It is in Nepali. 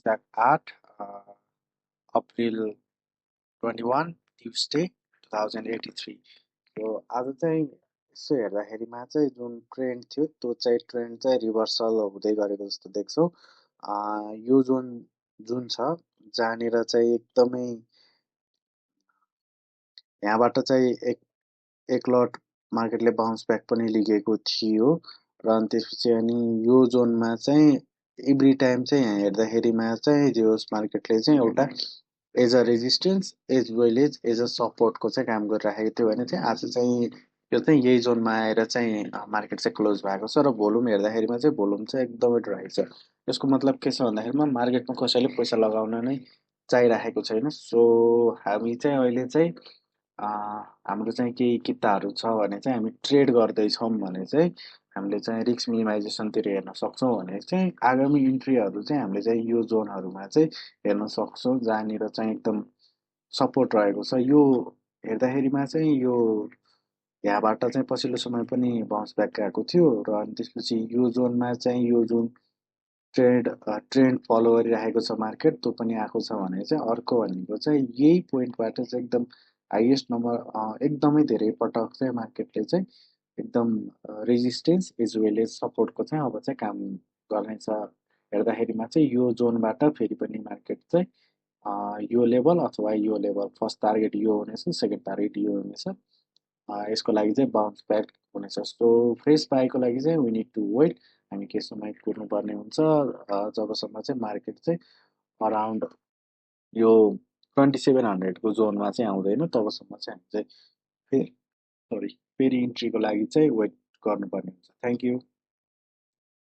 8 अप्रिल 21 ट्युसडे 2083। यो आज चाहिँ यसो हेर्दाखेरिमा चाहिँ जुन ट्रेन्ड थियो त्यो चाहिँ ट्रेन्ड चाहिँ रिभर्सल हुँदै गरेको जस्तो देख्छौँ। यो जुन जुन छ जहाँनिर चाहिँ एकदमै यहाँबाट चाहिँ एक एक लट मार्केटले बााउन्स ब्याक पनि लिएको थियो र अनि त्यसपछि अनि यो जोनमा चाहिँ एभ्री टाइम चाहिँ यहाँ हेर्दाखेरिमा चाहिँ जियोस मार्केटले चाहिँ एउटा as a resistance as well as a सपोर्टको चाहिँ काम गरिराखेको थियो भने चाहिँ आज चाहिँ यो चाहिँ यही जोनमा आएर चाहिँ मार्केट चाहिँ क्लोज भएको छ र भोल्युम हेर्दाखेरिमा चाहिँ भोल्युम चाहिँ एकदमै ड्राई छ। यसको मतलब के छ भन्दाखेरिमा मार्केटमा कसैले पैसा लगाउन नै चाहिरहेको छैन। सो हामी चाहिँ अहिले चाहिँ हाम्रो चाहिँ केही किताहरू छ भने चाहिँ हामी ट्रेड गर्दैछौँ भने चाहिँ हामीले चाहिँ रिस्क मिनिमाइजेसनतिर हेर्न सक्छौँ भने चाहिँ आगामी इन्ट्रीहरू चाहिँ हामीले चाहिँ यो जोनहरूमा चाहिँ हेर्न सक्छौँ जहाँनिर चाहिँ एकदम सपोर्ट रहेको छ। यो हेर्दाखेरिमा चाहिँ यो यहाँबाट चाहिँ पछिल्लो समय पनि बााउन्स ब्याक गएको थियो र अनि त्यसपछि यो जोनमा चाहिँ यो जुन ट्रेन्ड फलो गरिरहेको छ मार्केट त्यो पनि आएको छ भने चाहिँ अर्को भनेको चाहिँ यही पोइन्टबाट चाहिँ एकदम हाइएस्ट नम्बर एकदमै धेरै पटक चाहिँ मार्केटले चाहिँ एकदम रेजिस्टेन्स एज वेल एज सपोर्टको चाहिँ अब चाहिँ काम गर्नेछ। हेर्दाखेरिमा चाहिँ यो जोनबाट फेरि पनि मार्केट चाहिँ यो लेभल अथवा यो लेभल फर्स्ट टार्गेट यो हुनेछ, सेकेन्ड टार्गेट यो हुनेछ। यसको लागि चाहिँ बााउन्स ब्याक हुनेछ। सो फ्रेस बाईको लागि चाहिँ वी निड टु वेट। हामी के समय कुर्नुपर्ने हुन्छ जबसम्म चाहिँ मार्केट चाहिँ अराउन्ड यो 2700को जोनमा चाहिँ आउँदैन तबसम्म चाहिँ हामी चाहिँ फेरि सरी फेरि इन्ट्रीको लागि चाहिँ वेट गर्नुपर्ने हुन्छ। Thank you.